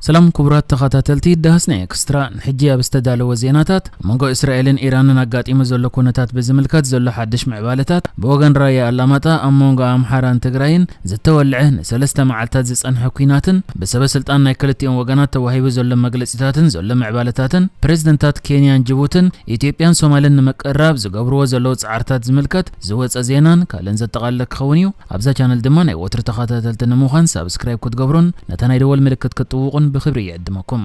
ሰላም ክቡራት ተኸታተልቲ ዳህስና ኤክስትራ፣ ንሕጂ ኣብ ዝተዳለወ ዜናታት፣ ኣብ መንጎ እስራኤልን ኢራንን ኣጋጢሙ ዘሎ ኩነታት ብዝምልከት ዘሎ ሓድሽ ምዕባለታት፣ ብወገን ራያ ኣላማጣ ኣብ መንጎ ኣምሓራን ትግራይን ዝተወልዐ ንሰለስተ መዓልታት ዝጸንሐ ኲናትን ብሰበ ስልጣን ናይ ክልቲኦም ወገናት ተዋሂቡ ዘሎ መግለጺታትን ዘሎ ምዕባለታትን፣ ፕሬዝደንታት ኬንያን ጅቡትን ኢትዮጵያን ሶማልን ንምቅርራብ ዝገብርዎ ዘለዉ ጻዕርታት ዝምልከት ዝወጸ ዜናን ካልእን ዘጠቓልለ ክኸውን እዩ። ኣብዛ ቻነል ድማ ናይ ወትሩ ተኸታተልቲ ንምዃን ሳብስክራይብ ክትገብሩን ነታ ናይ ደወል ምልክት ክትጥውቑን ብኽብሪ ይዕድመኩም።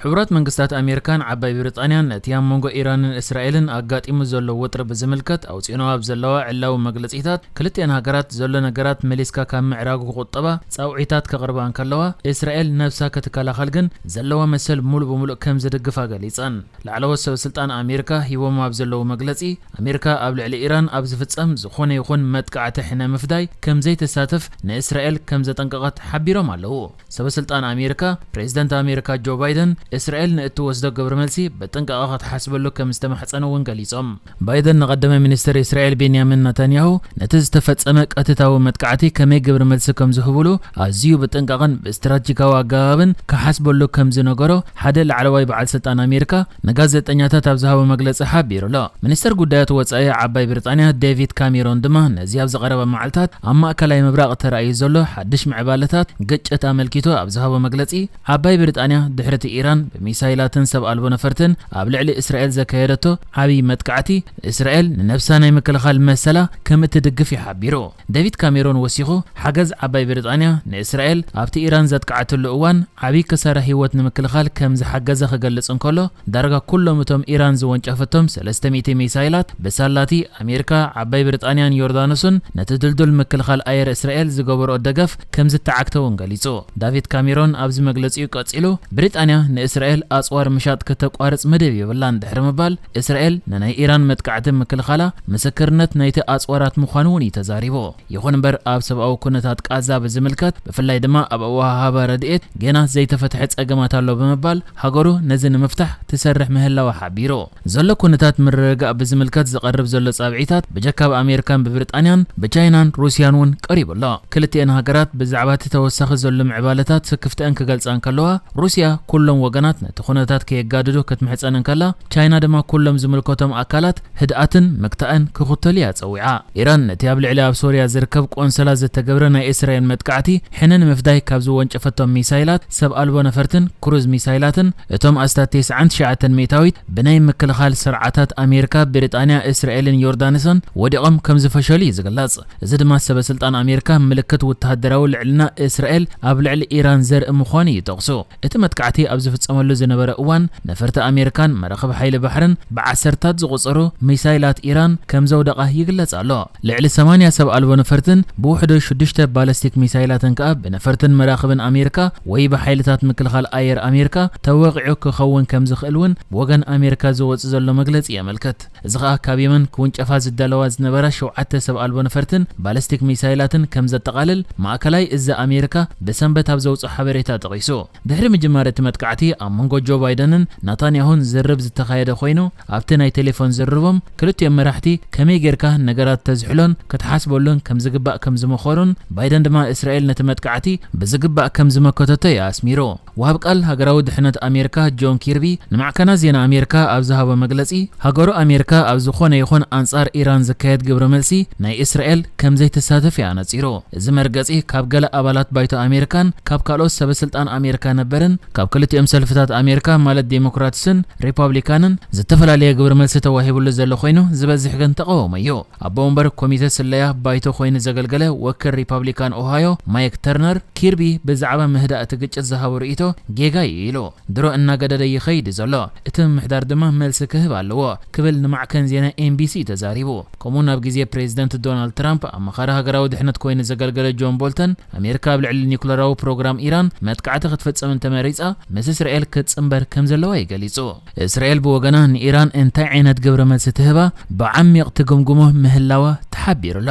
ሕቡራት መንግስታት ኣሜሪካን ዓባይ ብሪጣንያን ነቲ ኣብ መንጎ ኢራንን እስራኤልን ኣጋጢሙ ዘሎ ውጥሪ ብዝምልከት ኣውጺኦንኦ ኣብ ዘለዋ ዕላዊ መግለጺታት፣ ክልቲኣን ሃገራት ዘሎ ነገራት መሊስካ ካብ ምዕራጉ ክቑጠባ ጻውዒታት ከቕርባ እንከለዋ፣ እስራኤል ነብሳ ክትከላኸል ግን ዘለዋ መሰል ሙሉእ ብሙሉእ ከም ዝድግፋ ገሊጸን። ላዕለዎት ሰበ ስልጣን ኣሜሪካ ሂቦም ኣብ ዘለዉ መግለጺ፣ ኣሜሪካ ኣብ ልዕሊ ኢራን ኣብ ዝፍጸም ዝኾነ ይኹን መጥቃዕቲ ሕነ ምፍዳይ ከም ዘይትሳተፍ ንእስራኤል ከም ዘጠንቀቐት ሓቢሮም ኣለዉ። ሰበ ስልጣን ኣሜሪካ፣ ፕሬዝደንት ኣሜሪካ ጆ ባይደን፣ እስራኤል ንእትወስዶ ግብረ መልሲ ብጥንቃቐ ክትሓስበሉ ከም ዝተማሕጸነ እውን ገሊጾም። ባይደን ንቐዳማይ ሚኒስትር እስራኤል ቤንያሚን ናታንያሁ፣ ነቲ ዝተፈጸመ ቀጥታዊ መጥቃዕቲ ከመይ ግብረ መልሲ ከም ዝህብሉ ኣዝዩ ብጥንቃቐን ብስትራቴጂካዊ ኣገባብን ክሓስበሉ ከም ዝነገሮ ሓደ ላዕለዋይ በዓል ስልጣን ኣሜሪካ ንጋዜጠኛታት ኣብ ዝሃቦ መግለጺ ሓቢሩ ኣሎ። ሚኒስተር ጉዳያት ወጻኢ ዓባይ ብሪጣንያ ዴቪድ ካሜሮን ድማ ነዚ ኣብ ዝቐረበ መዓልታት ኣብ ማእከላይ ምብራቕ ተራእዩ ዘሎ ሓድሽ ምዕባለታት ግጭት ኣመልኪቱ ኣብ ዝሃቦ መግለጺ፣ ዓባይ ብሪጣንያ ድሕሪ እቲ ኢራን ብሚሳይላትን ሰብ ኣልቦ ነፈርትን ኣብ ልዕሊ እስራኤል ዘካየደቶ ዓብዪ መጥቃዕቲ፣ እስራኤል ንነብሳ ናይ ምክልኻል መሰላ ከም እትድግፍ እዩ ሓቢሩ። ዴቪድ ካሜሮን ወሲኹ፣ ሓገዝ ዓባይ ብሪጣንያ ንእስራኤል ኣብቲ ኢራን ዘጥቅዓትሉ እዋን ዓብዪ ክሳራ ህይወት ንምክልኻል ከም ዝሓገዘ ክገልጽ እንከሎ፣ ዳርጋ ኩሎም እቶም ኢራን ዝወንጨፈቶም ሰለስተ ሚእቲ ሚሳይላት ብሳላቲ ኣሜሪካ፣ ዓባይ ብሪጣንያን ዮርዳኖስን ነቲ ድልዱል ምክልኻል ኣየር እስራኤል ዝገበርኦ ደገፍ ከም ዝተዓግተ እውን ገሊጹ። ዳቪድ ካሜሮን ኣብዚ መግለጺኡ ቀጺሉ፣ ብሪጣንያ ንእስራኤል ኣጽዋር ምሻጥ ከተቋርጽ መደብ የብላን ድሕሪ ምባል፣ እስራኤል ንናይ ኢራን መጥቃዕቲ ምክልኻላ ምስክርነት ናይቲ ኣጽዋራት ምዃኑ እውን እዩ ተዛሪቡ። ይኹን እምበር፣ ኣብ ሰብኣዊ ኩነታት ቃዛ ብዝምልከት፣ ብፍላይ ድማ ኣብ ኣወሃህባ ረድኤት ጌና ዘይተፈትሐ ጸገማት ኣሎ ብምባል፣ ሃገሩ ነዚ ንምፍታሕ ትሰርሕ ምህላዋ ሓቢሩ። ዘሎ ኩነታት ምርግጋእ ብዝምልከት ዝቐርብ ዘሎ ጻብዒታት ብጀካ ኣብ ኣሜሪካን ብብሪጣንያን ብቻይናን ሩስያን እውን ቀሪቡ ኣሎ። ክልቲአን ሃገራት ብዛዕባ እቲ ተወሳኺ ዘሎ ምዕባለታት ስክፍተአን ክገልጻ እንከለዋ፣ ሩስያ ኩሎም ወገናት ነቲ ኩነታት ከየጋድዱ ክትምሕጸን እንከላ፣ ቻይና ድማ ኩሎም ዝምልከቶም ኣካላት ህድኣትን ምክታእን ክኽተሉ እያ ጸዊዓ። ኢራን ነቲ ኣብ ልዕሊ ኣብ ሶርያ ዝርከብ ቆንሰላ ዝተገብረ ናይ እስራኤል መጥቃዕቲ ሕነ ንምፍዳይ ካብ ዝወንጨፈቶም ሚሳይላት፣ ሰብ ኣልቦ ነፈርትን ክሩዝ ሚሳይላትን፣ እቶም ኣስታት ተስዓን ትሽዓተን ሚእታዊት ብናይ ምክልኻል ስርዓታት ኣሜሪካ፣ ብሪጣንያ፣ እስራኤልን ዮርዳኖስን ወዲቖም ከም ዝፈሸሉ እዩ ዝግለጽ። እዚ ድማ ሰበ ስልጣን ኣሜሪካ ምልክት ወተሃደራዊ ልዕልና እስራኤል ኣብ ልዕሊ ኢራን ዘርኢ ምዃኑ እዩ ጠቕሱ። እቲ መጥቃዕቲ ኣብ ዝፍጸመሉ ዝነበረ እዋን፣ ነፈርቲ ኣሜሪካን መራኽብ ሓይሊ ባሕርን ብዓሰርታት ዝቑጸሩ ሚሳይላት ኢራን ከም ዘውደቓ ይግለጽ ኣሎ። ልዕሊ ሰማንያ ሰብ ኣልቦ ነፈርትን ብውሕዱ ሽዱሽተ ባለስቲክ ሚሳይላትን ከኣ ብነፈርትን መራኽብን ኣሜሪካ ወይ ብሓይልታት ምክልኻል ኣየር ኣሜሪካ ተወቒዑ ክኸውን ከም ዝኽእል እውን ብወገን ኣሜሪካ ዝወጽእ ዘሎ መግለጺ የመልክት። እዚ ኸኣ ካብ የመን ክውንጨፋ ዝዳለዋ ዝነበራ ሸውዓተ ሰብ ኣልቦ ነፈርትን ባለስቲክ ሚሳይላትን ከም ዘጠቓልል ማእከላይ እዚ ኣሜሪካ ብሰንበት ኣብ ዘውጽኦ ሓበሬታ ጠቒሱ። ድሕሪ ምጅማር እቲ መጥቃዕቲ ኣብ መንጎ ጆ ባይደንን ናታንያሁን ዝርርብ ዝተኻየደ ኮይኑ፣ ኣብቲ ናይ ቴሌፎን ዝርርቦም ክልቲኦም መራሕቲ ከመይ ጌርካ ነገራት ተዝሕሎን ክትሓስበሉን ከም ዝግባእ ከም ዝመኸሩን፣ ባይደን ድማ እስራኤል ነቲ መጥቃዕቲ ብዝግባእ ከም ዝመከተቶ እዩ ኣስሚሩ። ወሃብ ቃል ሃገራዊ ድሕነት ኣሜሪካ ጆን ኪርቢ ንማዕከናት ዜና ኣሜሪካ ኣብ ዝሃቦ መግለጺ፣ ሃገሩ ኣሜሪካ ኣብ ዝኾነ ይኹን ኣንጻር ኢራን ዝካየድ ግብረ መልሲ ናይ እስራኤል ከም ዘይትሳተፍ እዩ ኣነጺሩ። እዚ መርገጺ ካብ ገለ ኣባላት ባይቶ ኣሜሪካን ካብ ካልኦት ሰበ ስልጣን ኣሜሪካ ነበርን ካብ ክልቲኦም ሰልፍታት ኣሜሪካ ማለት ዴሞክራትስን ሪፓብሊካንን ዝተፈላለየ ግብረ መልሲ ተዋሂብሉ ዘሎ ኮይኑ፣ ዝበዝሕ ግን ተቓውሞ እዩ። ኣቦ ወንበር ኮሚተ ስለያ ባይቶ ኮይኑ ዘገልገለ ወኪል ሪፓብሊካን ኦሃዮ ማይክ ተርነር፣ ኪርቢ ብዛዕባ ምህዳእ እቲ ግጭት ዝሃቦ ርእይቶ ጌጋ እዩ ኢሉ። ድሮ እናገደደ ይኸይድ እዩ ዘሎ። እቲ ምምሕዳር ድማ መልሲ ክህብ ኣለዎ ክብል ንማዕከን ዜና ኤን ቢ ሲ ተዛሪቡ። ከምኡ ናብ ግዜ ፕሬዚደንት ዶናልድ ትራምፕ ኣማኻሪ ሃገራዊ ድሕነት ኮይኑ ዘገልገለ ጆን ቦልተን፣ ኣሜሪካ ኣብ ልዕሊ ኒኩለራዊ ፕሮግራም ኢራን መጥቃዕቲ ክትፍጽም እንተመሪጻ፣ ምስ እስራኤል ክትጽንበር ከም ዘለዋ እዩ ገሊጹ። እስራኤል ብወገና ንኢራን እንታይ ዓይነት ግብረ መልሲ ትህባ ብዓሚቕ ትግምግሞ ምህላዋ ተሓቢሩ ኣሎ።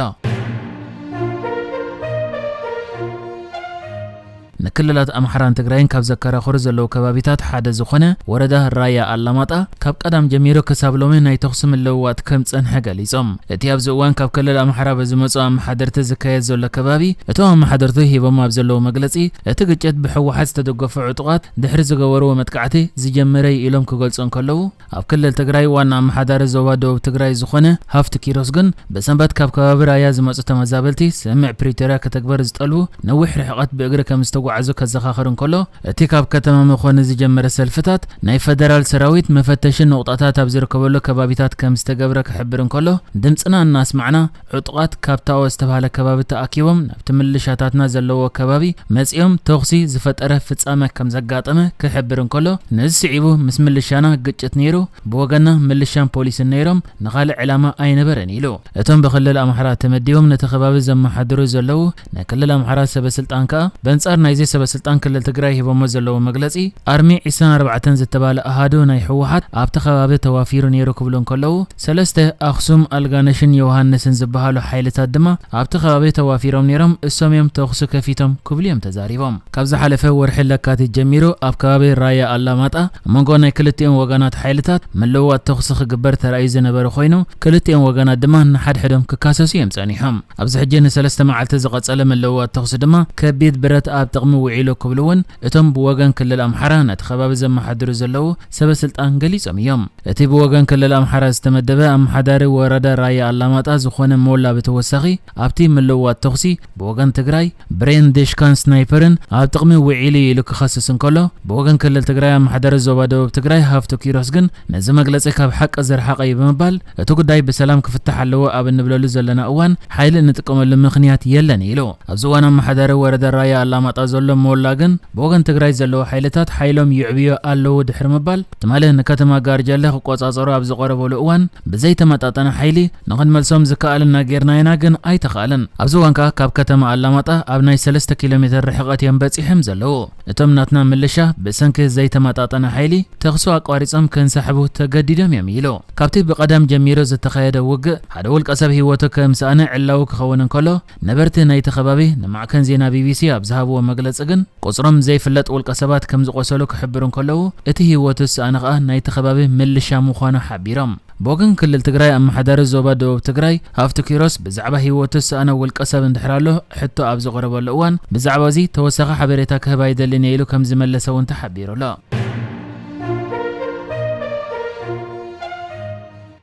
ንክልላት ኣምሓራን ትግራይን ካብ ዘከራኽሩ ዘለዉ ከባቢታት ሓደ ዝኾነ ወረዳ ራያ ኣላማጣ ካብ ቀዳም ጀሚሩ ክሳብ ሎሚ ናይ ተኹሲ ምልውዋጥ ከም ጸንሐ ገሊጾም። እቲ ኣብዚ እዋን ካብ ክልል ኣምሓራ ብዝመጹ ኣመሓደርቲ ዝካየድ ዘሎ ከባቢ፣ እቶም ኣመሓደርቲ ሂቦም ኣብ ዘለዉ መግለጺ፣ እቲ ግጭት ብህወሓት ዝተደገፉ ዕጡቓት ድሕሪ ዝገበርዎ መጥቃዕቲ ዝጀመረ እዩ ኢሎም ክገልጹ እንከለዉ፣ ኣብ ክልል ትግራይ ዋና ኣመሓዳሪ ዞባ ደቡብ ትግራይ ዝኾነ ሃፍቱ ኪሮስ ግን ብሰንበት ካብ ከባቢ ራያ ዝመጹ ተመዛበልቲ ስምምዕ ፕሪቶርያ ከተግበር ዝጠልቡ ነዊሕ ርሕቐት ብእግሪ ከም ዝተጓዓዙ ከዘኻኽር እንከሎ፣ እቲ ካብ ከተማ መኾኒ ዝጀመረ ሰልፍታት ናይ ፈደራል ሰራዊት መፈተሺ ነቑጣታት ኣብ ዝርከበሉ ከባቢታት ከም ዝተገብረ ክሕብር እንከሎ፣ ድምፅና እናስማዕና ዕጡቓት ካብ ታኦ ዝተባህለ ከባቢ ተኣኪቦም ናብቲ ምልሻታትና ዘለዎ ከባቢ መፂኦም ተኹሲ ዝፈጠረ ፍጻመ ከም ዘጋጠመ ክሕብር እንከሎ፣ ነዚ ስዒቡ ምስ ምልሻና ግጭት ነይሩ፣ ብወገንና ምልሻን ፖሊስን ነይሮም፣ ንኻልእ ዕላማ ኣይነበረን ኢሉ። እቶም ብክልል ኣምሓራ ተመዲቦም ነቲ ከባቢ ዘመሓድሩ ዘለዉ ናይ ክልል ኣምሓራ ሰበ ስልጣን ከኣ በንጻር ናይዚ ሰበ ስልጣን ክልል ትግራይ ሂቦሞ ዘለዉ መግለጺ፣ ኣርሚ ዕስራን ኣርባዕተን ዝተባህለ ኣሃዱ ናይ ህወሓት ኣብቲ ከባቢ ተዋፊሩ ነይሩ ክብሉ እንከለዉ፣ ሰለስተ ኣኽሱም፣ ኣልጋነሽን ዮሃንስን ዝበሃሉ ሓይልታት ድማ ኣብቲ ከባቢ ተዋፊሮም ነይሮም፣ እሶም እዮም ተኹሲ ከፊቶም ክብሉ እዮም ተዛሪቦም። ካብ ዝሓለፈ ወርሒ ለካቲት ጀሚሩ ኣብ ከባቢ ራያ ኣላማጣ ኣብ መንጎ ናይ ክልቲኦም ወገናት ሓይልታት ምልውዋጥ ተኹሲ ክግበር ተራእዩ ዝነበረ ኮይኑ፣ ክልቲኦም ወገናት ድማ ንሓድሕዶም ክካሰሱ እዮም ጸኒሖም። ኣብዚ ሕጂ ንሰለስተ መዓልቲ ዝቐጸለ ምልውዋጥ ተኹሲ ድማ ከቢድ ብረት ኣብ ጥቕሚ ውዒሉ ክብሉ እውን እቶም ብወገን ክልል ኣምሓራ ነቲ ከባቢ ዘመሓድሩ ዘለዉ ሰበ ስልጣን ገሊጾም እዮም። እቲ ብወገን ክልል ኣምሓራ ዝተመደበ ኣመሓዳሪ ወረዳ ራያ ኣላማጣ ዝኾነ ሞላ ብተወሳኺ ኣብቲ ምልውዋጥ ተኹሲ ብወገን ትግራይ ብሬን፣ ድሽካን ስናይፐርን ኣብ ጥቕሚ ውዒሉ ኢሉ ክኸስስ እንከሎ፣ ብወገን ክልል ትግራይ ኣመሓዳሪ ዞባ ደቡብ ትግራይ ሃፍቱ ኪሮስ ግን ነዚ መግለጺ ካብ ሓቂ ዝረሓቐ እዩ ብምባል፣ እቲ ጉዳይ ብሰላም ክፍታሕ ኣለዎ ኣብ እንብለሉ ዘለና እዋን ሓይሊ እንጥቀመሉ ምኽንያት የለን ኢሉ። ኣብዚ እዋን ኣመሓዳሪ ወረዳ ራያ ኣላማጣ ዘሎ ሞላ ግን ብወገን ትግራይ ዘለዉ ሓይልታት ሓይሎም ይዕብዮ ኣለዉ ድሕሪ ምባል፣ ትማሊ ንከተማ ጋርጀለ ክቆጻጸሩ ኣብ ዝቐረበሉ እዋን ብዘይተመጣጠነ ሓይሊ ንኽንመልሶም ዝከኣለና ጌርና ኢና፣ ግን ኣይተኻእለን። ኣብዚ እዋን ከኣ ካብ ከተማ ኣላማጣ ኣብ ናይ ሰለስተ ኪሎ ሜትር ርሕቐት እዮም በጺሖም ዘለዉ። እቶም ናትና ምልሻ ብሰንኪ ዘይተመጣጠነ ሓይሊ ተኽሲ ኣቋሪጾም ከንሳሕቡ ተገዲዶም እዮም ኢሉ። ካብቲ ብቐዳም ጀሚሩ ዝተኻየደ ውግእ ሓደ ውልቀ ሰብ ህይወቱ ከም ዝሰኣነ ዕላዊ ክኸውን እንከሎ፣ ነበርቲ ናይቲ ከባቢ ንማዕከን ዜና ቢቢሲ ኣብ ዝሃብዎ መግለጺ ግን፣ ቁጽሮም ዘይፍለጥ ውልቀ ሰባት ከም ዝቖሰሉ ክሕብሩ እንከለዉ፣ እቲ ህይወቱ ዝሰኣነ ከኣ ናይቲ ከባቢ ምልሻ ምዃኑ ሓቢሮም። ብወገን ክልል ትግራይ ኣመሓዳሪ ዞባ ደቡብ ትግራይ ሃፍቱ ኪሮስ ብዛዕባ ህይወቱ ዝሰኣነ ውልቀ ሰብ እንድሕር ኣሎ ሕቶ ኣብ ዝቐረበሉ እዋን፣ ብዛዕባ እዚ ተወሳኺ ሓበሬታ ክህብ ኣይደልን እየ ኢሉ ከም ዝመለሰ እውን ተሓቢሩ ኣሎ።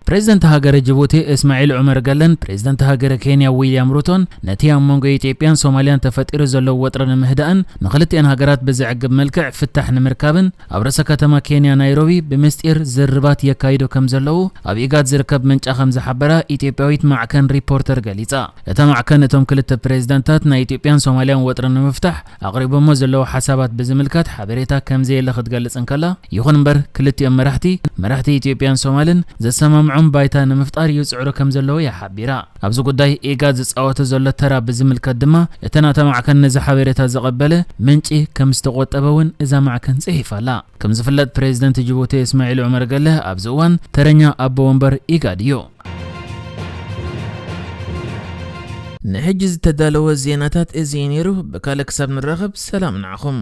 ፕሬዝደንት ሃገረ ጅቡቲ እስማዒል ዑመር ገለን ፕሬዝደንት ሃገረ ኬንያ ዊልያም ሩቶን ነቲ ኣብ መንጎ ኢትዮጵያን ሶማልያን ተፈጢሩ ዘሎ ወጥሪ ንምህዳእን ንክልቲአን ሃገራት ብዘዕግብ መልክዕ ፍታሕ ንምርካብን ኣብ ርእሰ ከተማ ኬንያ ናይሮቢ ብምስጢር ዝርባት የካይዱ ከም ዘለዉ ኣብ ኢጋድ ዝርከብ ምንጫ ከም ዝሓበራ ኢትዮጵያዊት ማዕከን ሪፖርተር ገሊጻ። እታ ማዕከን እቶም ክልተ ፕሬዝደንታት ናይ ኢትዮጵያን ሶማልያን ወጥሪ ንምፍታሕ ኣቕሪቦሞ ዘለዉ ሓሳባት ብዝምልከት ሓበሬታ ከም ዘየለ ክትገልጽ እንከላ፣ ይኹን እምበር ክልቲኦም መራሕቲ፣ መራሕቲ ኢትዮጵያን ሶማልን ዘሰማምዖም ባይታ ንምፍጣር ይጽዕሩ ከም ዘለዉ እያ ሓቢራ። ኣብዚ ጉዳይ ኢጋድ ዝጻወቶ ዘሎ ተራ ብዝምልከት ድማ፣ እቲ ናታ ማዕከን ነዚ ሓበሬታ ዝቐበለ ምንጪ ከም ዝተቖጠበ እውን እዛ ማዕከን ጽሒፋ ኣላ። ከም ዝፍለጥ ፕሬዝደንት ጅቡቲ እስማዒል ዑመር ገለ ኣብዚ እዋን ተረኛ ኣቦ ወንበር ኢጋድ እዩ። ንሕጂ ዝተዳለወ ዜናታት እዚ እዩ ነይሩ። ብካልእ ክሳብ ንራኸብ ሰላም ንዓኹም።